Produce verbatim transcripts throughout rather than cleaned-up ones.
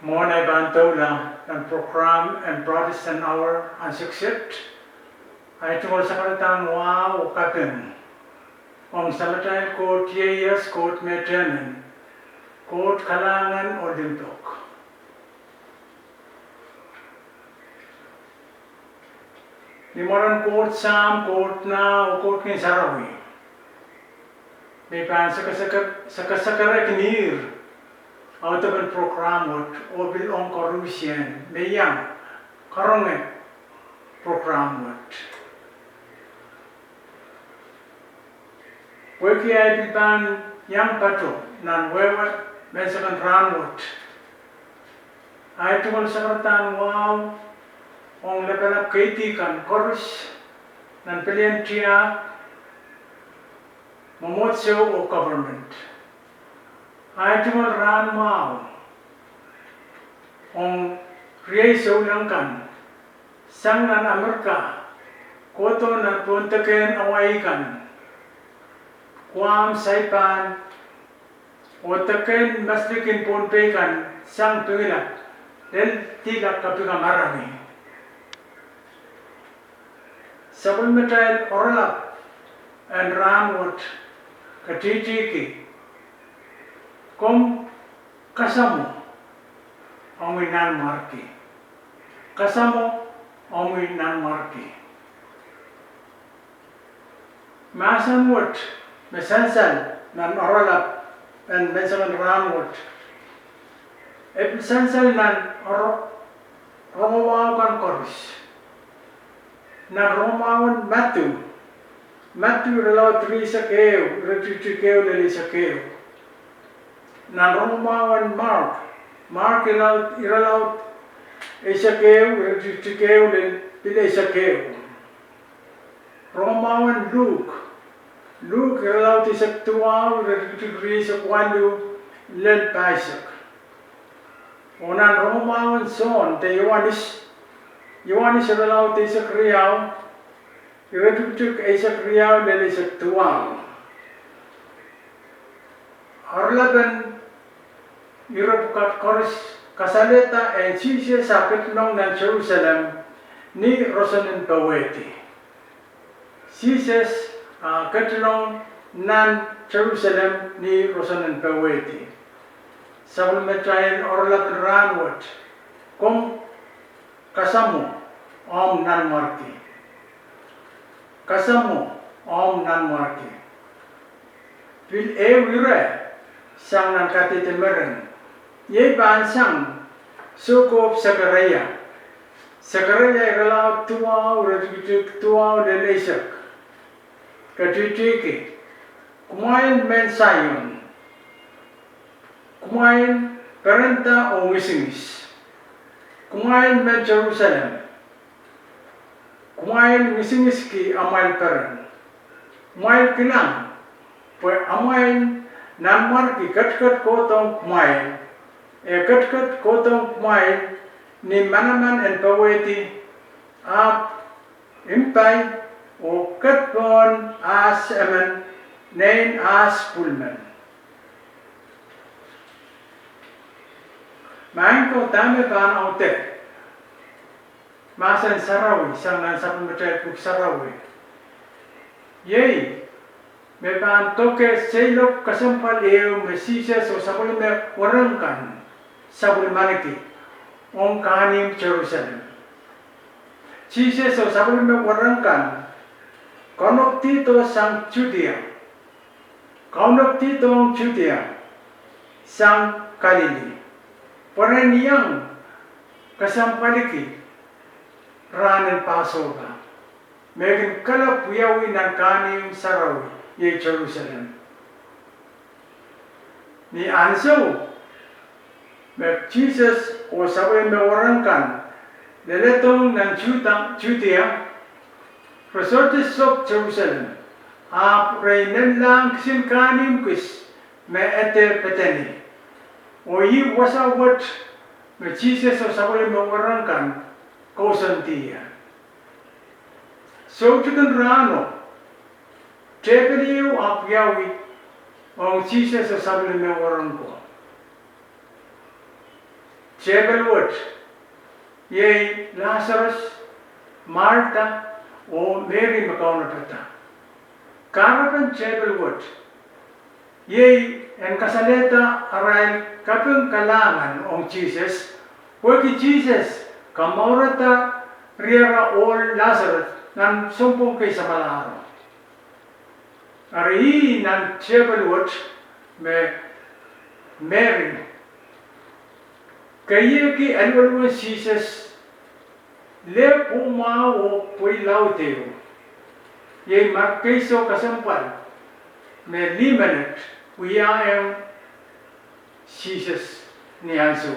Mwohn ei pahn doula nan program en Protestant Hour ansou kiset, ei tungoal sakaradahn wahu oh kaping ong Samatail Koht ieias, Koht me tehmen, Koht kalahngan oh limpoak. Ni mwaren Koht Sahm, Koht Nah, oh Koht Ngehn Sarawi, me pahn sakasakarahkin ihr audepen program wet oh pil ong koarusie me iang karonge program wet. Pwehki ei pil pahn iang patoh nan wehwe menseng en rahnwet, ei tungoal sakaradahn wahu ong lapalap keidi kan koaros nan pelien tiahk, mwomwohdiso oh government. Ei tungoal rahnmwahu ong riei souleng kan, sang nan Amerika, kohdo nan pohn dekehn Hawaii kan, Guam, Saipan, oh dekehn maslikin Pohnpei kan, sang Pinilap, lel Dihlak Kapikamarangi. Sapwellimatail oaralap en rahnwet ketihtihki: Komw kasamwo omwi nanmwarki. Kasamwo omwi nanmwarki. Mahsen wet me sansal nan oaralap en menseng en rahnwet, e pil sansal nan rongamwahu kan koaros. Nan rongamwahu en Madiu, Madiu irelaud rieisek ehu, iretikitik ehu lel eisek ehu. Nan rongamwahu en Mark, Mark irelaud, irelaud eisek ehu, iretikitik ehu lel pil eisek ehu. Rongamwahu en Luk, Luk irelaud eisek duwau, iretikitik rieisek waluh lel pahisek. Oh nan rongamwahu en Sohn de Ioanis, Ioanis irelaud eisek riau, iretikitik eisek riau lel eisek duwau. Oaralapen ire pwukat koaros kasalehda en Sises ah ketilong nan Serusalem ni roson en powehdi. Sises ah ketilong nan Serusalem ni roson en powehdi. Sapwellimatail oaralap en rahnwet: Komw kasamwo omw nanmwarki. Kasamwo omw nanmwarki. Pil ehu ire sang nan kadehdeh meren, iei pahn sang soukohp Sekaraia. Sekaraia irelaud duwau, iretikitik duwau lel eisek, ketihtihki: Kumwail mehn Saion, kumwail perenda oh ngisingis. Kumwail mehn Serusalem, kumwail ngisingiski amwail peren. Kumwail kilang pwe amwail nanmwarki ketiket kohdohng kumwail, e ketiket kohdohng kumwail ni manaman en powehdi, ahpw impai oh ket pohn ahs emen, nein ahs pwul men. Maing ko, dahme pahn aude mahsen sarawi sang nan sapwellimatail pwuhk sarawi? Iei me pahn doke seiloak kesempwal ehu me Sises oh sapwellime wereng kan sapwellimaniki ong kahnimw Serusalem. Sises oh sapwellime wereng kan kaunopadihdo sang Sudia, kaunopadihdohng Sudia sang Kalili, pwe ren iang kesempwaliki rahn en Pasohpa, me kin kalap wiawi nan kahnimw sarawi, iei Serusalem. Ni ansou me Sises oh sapwellime wereng kan leledohng nan Sudia, re sohte song Serusalem, ahpw re inenlahng kisin kahnimw kis me ede Petani. Oh ih wasa wet me Sises oh sapwellime wereng kan kousondi ie. Soutikin rahno, tehpel ehu ahpw wiawi ong Sises oh sapwellime wereng ko. tepel wet, iei Lasarus, Marda, oh Meri me kaunopada. Kahrepen tepel wet iei en kasalehda arail kaping kalahngan ong Sises, pwehki Sises kamourada riera ohl Lasarus nan sounpwong kei samwalahro. Eri ih nan tepel wet me Meri keiehki aluweluwen Sises leh pwoumwahu oh pweilaud ehu. Iei Mark keiso kesempwal me lih menet wiahiong Sises ni ansou.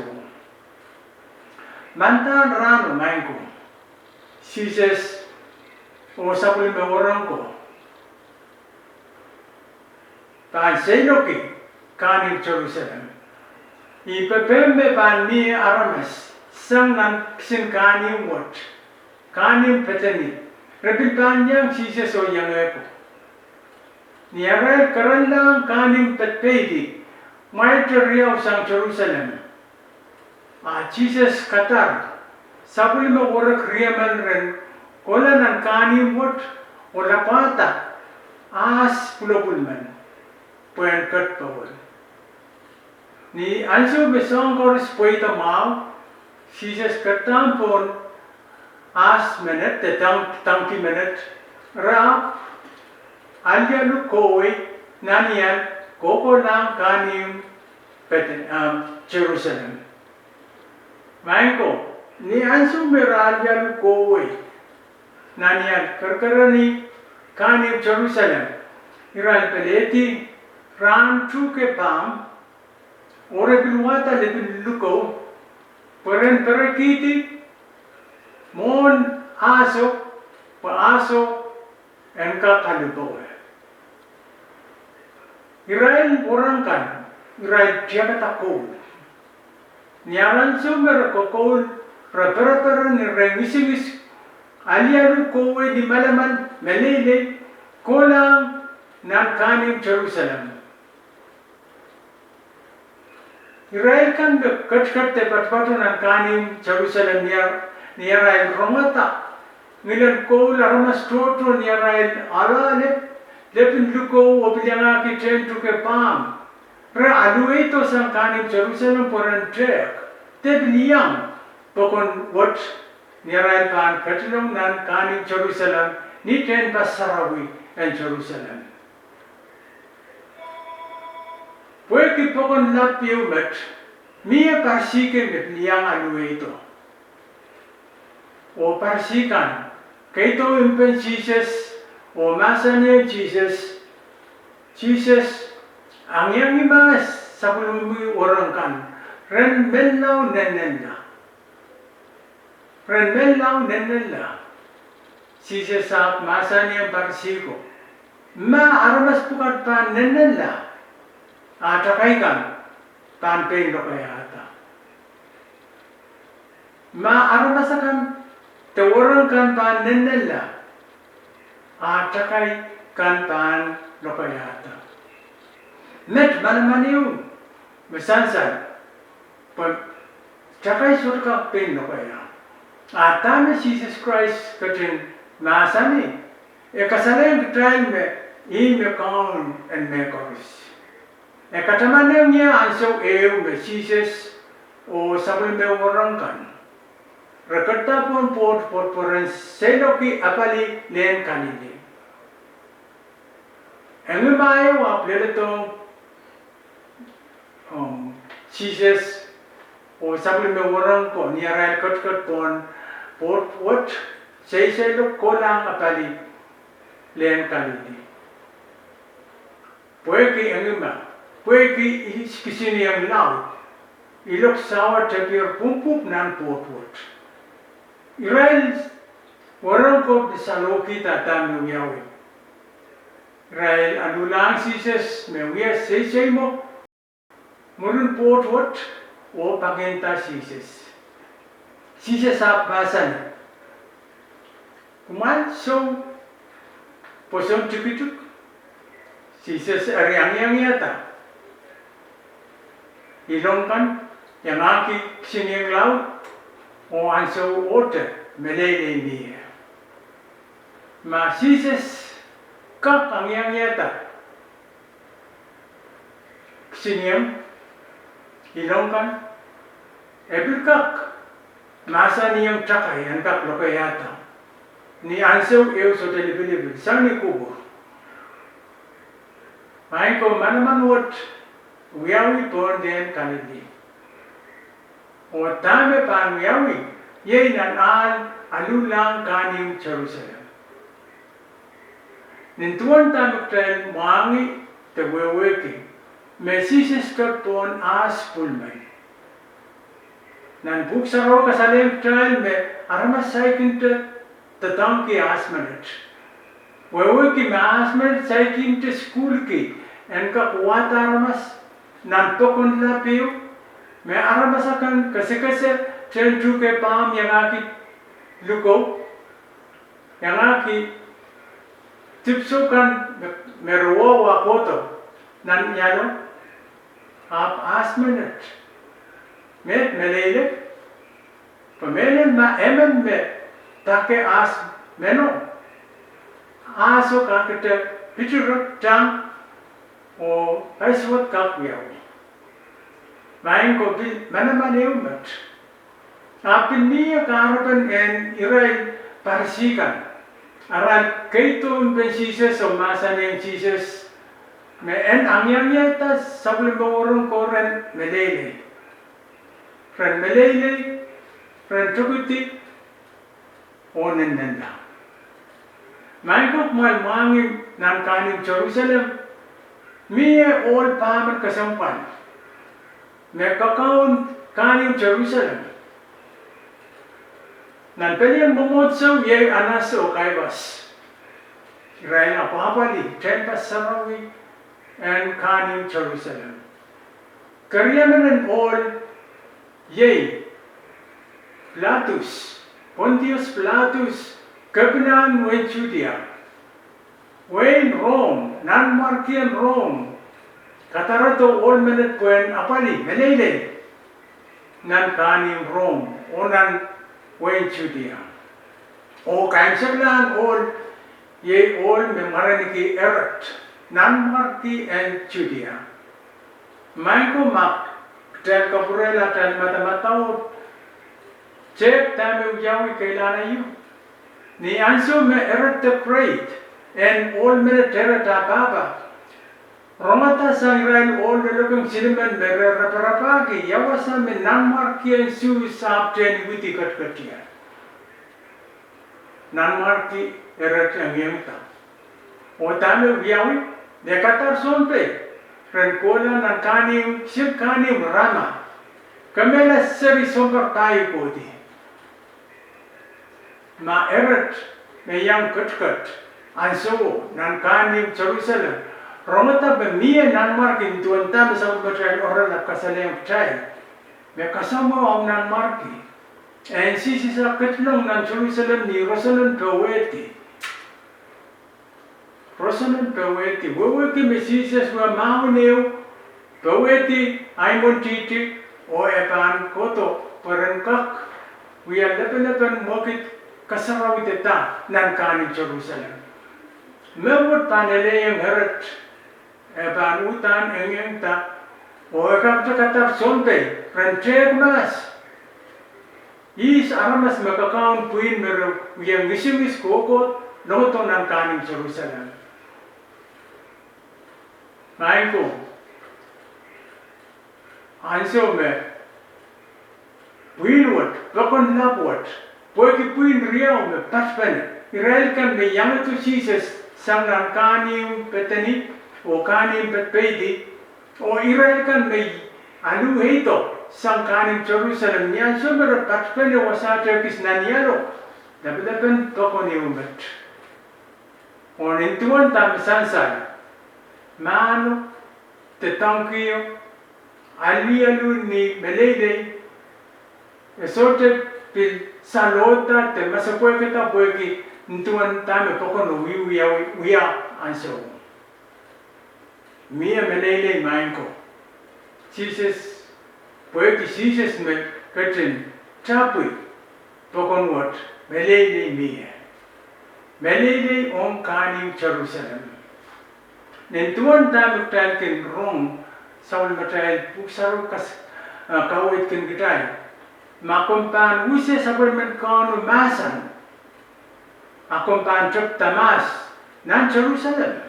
Mandahn rahno, maing ko, Sises oh sapwellime wahnpoaron ko pahn seiloakki kahnimw Serusalem. I pepehm me pahn mie aramas sang nan kisin kahnimw wet, kahnimw Petani, re pil pahn iang Sises oh iangehki. Ni arail kerenlahng kahnimw Petpeidi, mwail riau sang Serusalem, a Sises kadar sapwellime werek riemen ren kohla nan kahnimw wet oh lapwahda ahs pwulopwul men pwehn ketipowe. Ni ansou me soahng koaros pweida mwahu, Sises ketidahng pohn ahs menet de donkey menet, re alialu kohwei nan ian kohkohlahng kahnimw Serusalem. Maing ko, ni ansou me re alialu kohwei nan ian kerekereni kahnimw Serusalem, irail pelehdi rahn tuhke pahmw, oh re pil wahda lepin luko pwe ren perekihdi mwohn ahso, pwe ahso en kak alu powe. Irail wahnpoaron kan, irail tiakada koul. Ni ansou me re kokoul, re pereperen, re ngisingis, alialu kohwei ni manaman, meleilei, kohlahng nan kahnimw Serusalem. Irail kan me ketiket de patopato nan kahnimw Serusalem, ni arail rongada ngilen koul, aramas tohto, ni arail ale lepin luko oh pil iangahki tehn tuhke pahmw, re aluweido sang kahnimw Serusalem pwe ren tehk de pil iang pokon wet ni arail pahn ketilong nan kahnimw Serusalem, ni tehnpas sarawi en Serusalem. Pwehki pokon lap ieu met, mie Parisi kei me pil iang aluweido. Oh Parisi kan keido impen Sises oh mahsanihong Sises, Sises, angiangih ma sapwellime wahnpoaron kan, ren menlau nennenla. Ren menlau nennenla. Sises ahpw mahsanihong Parisi ko, ma aramas pwukat pahn nennenla, a takai kan pahn pein lokaiahda. Ma aramas akan de wahnpoaron kan pahn nennenla, a takai kan pahn lokaiahda. Met manaman ehu me sansal, pwe takai sohte kak pein lokaia. A dahme Sises Krais ketin mahsanih, e kasalehiong kitail me ih me Kaun en mehkoaros. E katamanehng ie ansou ehu me Sises oh sapwellime wahnpoaron kan re ketido pohn pwoht pwe ren seiloakki apali lehn Kalili. Engimah ehu ahpw leledohng Sises oh sapwellime wahnpoaron ko ni arail ketiket pohn pwoht wet, seiseilok kohlahng apali lehn Kalili. Pwehki engimah, pwehki kisinieng laud, ilok sawa tepier pwumpwumw nan pwoht wet. Irail wahnpoaron ko pil salohkihda dahme wiawi. Irail aluhlahng Sises me wia seiseimwok mwurin pwoht wet oh pakinda Sises. Sises ahpw mahsanih, kumwail sou pwoson tikitik? Sises eri angiangiada ilong kan Iangahki kisinieng laud, oh ansou ohte meleilei mie. Ma Sises kak angiangiehda kisinieng, ilong kan, e pil kak mahsanihong takai en kak lokaiahda ni ansou ehu sohte lipilipil sang ni kupwur. Maing ko, manaman wet wiawi pohn dehn Kalili. Oh dahme pahn wiawi, iei nan ahl aluhlahng kahnimw Serusalem. Nin duwen dahme kitail mwahngih de wehwehki me Sises kak pohn ahs pwulmen. Nan Pwuhk Sarawi kasalehng kitail me aramas saikinte doadoahngki ahs menet. Wehwehki me ahs menet saikinte sukuhlki en kak wahda aramas nan pokon lap ehu, me aramas akan kesekese tehn tuhke pahmw iangahki lukou, iangahki dipwisou kan me, me re wahwa kohdo nan ialo, ahpw ahs menet, met meleilei, pwe mehlel ma emen me dake ahs meno, ahso kakete pitirek tang, oh paisuwed kak wiawi. Maing ko, pil manaman ehu met. Ahpw pil mie kahrepen en irail Parisi kan, arail keidohn pen Sises oh mahsanihong Sises me en angiangiehda sapwellime weren ko ren meleilei. Ren meleilei, ren tokedi, oh nennenla. Maing ko, kumwail mwahngih nan kahnimw Serusalem, mie ohl pahmen kesempwal me kakaun kahnimw Serusalem. Nan pelien mwomwohdiso iei Anas oh Kaiapas. Irail apwahpwalih tehnpas sarawi en kahnimw Serusalem. Keriemen en ohl iei Pilatus, Pontius Pilatus, kepinahn wehin Sudia. Wehin Rom, nanmwarkien Rom, kadarodo ohl menet pwehn apwalih meleilei nan kahnimw Rom oh nan wehin Sudia. Oh kaimwseklahn ohl iei ohl me mwareniki Erod, nanmwarki en Sudia. Maing ko, ma kitail kapwurehla atail madamadau, tehk dahme wiawi keilahn ehu. Ni ansou me Herod the Great, en ohl menet Herod ah pahpa, rongada sang irail ohl loalokong silimen me re raparapahki ia wasa me nanmwarkien Suhs ahpw tehn widi ketiket ie. Nanmwarki Herod engiengda. Oh dahme wiawi, e kadar sounpei ren kohla nan kahnimw, sir kahnimw Rama, kemehla seri sounpar pahieu kohdi. Ma Herod me iang ketiket ansowo nan kahnimw Serusalem, rongada me mie nanmwarki, duwen dahme sapwellimatail oaralap kasalehiong kitail, me kasamwo omw nanmwarki. En Sises ah ketilong nan Serusalem ni rosonen powehdi. Rosonen powehdi, wehwehki me Sises wia mahwen ehu, powehdi ahmw imwintihti, oh e pahn kohdo pwe ren kak wia lepelepen mwekid kasarawi de dah nan kahnimw Serusalem. Me wet pahn elehieng Herod, e pahn uhdahn engiengda, oh e kakete kadar sounpei ren tehk mahs ihs aramas me kakaun pwihn me re wia ngisingis kohkohdo longdo nan kahnimw Serusalem. Maing ko, ansou me pwihn wet, pokon lap wet, pwehki pwihn riau me patpene, irail kan me iangahdo Sises sang nan kahnimw Petani oh kahnimw Petpeidi, oh irail kan me aluh eidok sang kahnimw Serusalem, ni ansou me re patpene wasaht kis nan ialo, lepelepen pokon ehu met. Oh nin duwen dahme sansal, mahno de donkio alialu ni meleilei, e sohte pil salohda de masepwehkada pwehki nin duwen dahme pokono wiwiawi wia ansou. Mie meleilei, maing ko. Sises Pwehki Sises me ketin tapwi pokon wet, meleilei mie. Meleilei ong kahnimw Serusalem. Nin duwen dahme kitail kin rong sapwellimatail Pwuhk Sarawi kas-, eh, kaweid kin kitail, ma komw pahn use sapwellimen Kauno mahsen, a komw pahn tepda mahs nan Serusalem.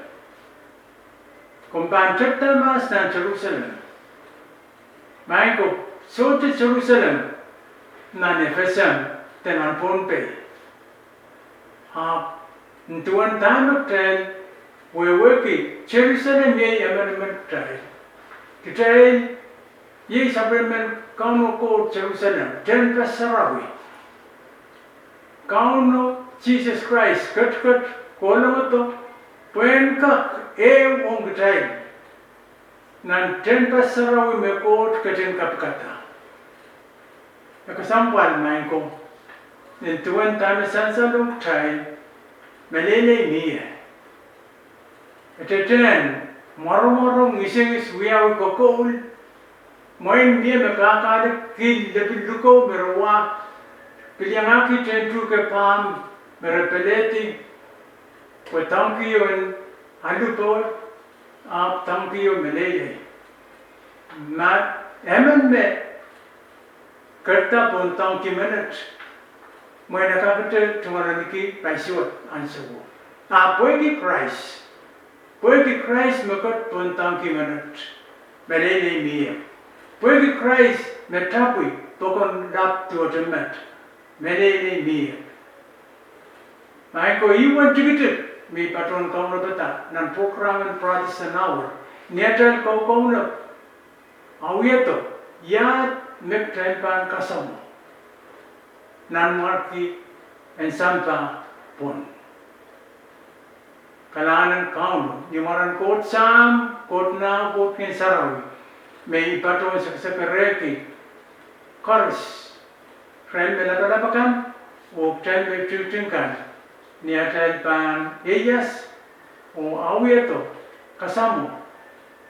Komw pahn tepda mahs nan Serusalem. Maing ko, sohte Serusalem nan FSM de nan Pohnpei. Ahpw nin duwen dahme kitail wehwehki, Serusalem iei emenemen kitail. Kitail iei sapwellimen Kauno Koht Serusalem, tehnpas sarawi. Kauno Sises Krais ketiket, kolongodo, pwehn kak ehu ong kitail nan tehnpas sarawi me Koht ketin kapikada. E kesempwal, maing ko, nin duwen dahme sansalohng kitail, meleilei mie. E tetehn mwaromwarong, ngisengis, wiawi, kokoul, mwein mie me kahkahlek, kihl, lepin likou me re wah, pil iangahki tehntuhke pahmw me re pelehdi, pwe donkey en alu powe, ahpw donkey o meleilei. Ma emen me kerda pohn donkey menet, mwein e kakete tungoaleniki paisuwed ansouo. A pwehki Krais, pwehki Krais me ket pohn donkey menet, meleilei mie. Pwehki Krais me tapwi pokon lap duwehte met, meleilei mie. Maing ko, ih uwen tikitik me I patohwan kaunopada nan prokram en Protestant Hour, ni atail kaukaunop, awihdo iahd me kitail pahn kasamwo nanmwarki en sampah pwon. Kalahngan en Kauno, ni mwaren Koht Sahm, Koht Nah, Koht Ngehn Sarawi, me I patohwan sekesekerehki koaros, irail me lapalap akan oh kitail me tikitik kan, ni atail pahn ieias oh awihdo, kasamwo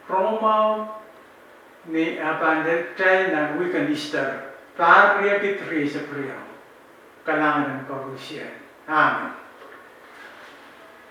rongamwahu ni ah pahn lel kitail nan wihk en Easter, pahr riekid rieisek riau. Kalahngan en koarusie. Amen.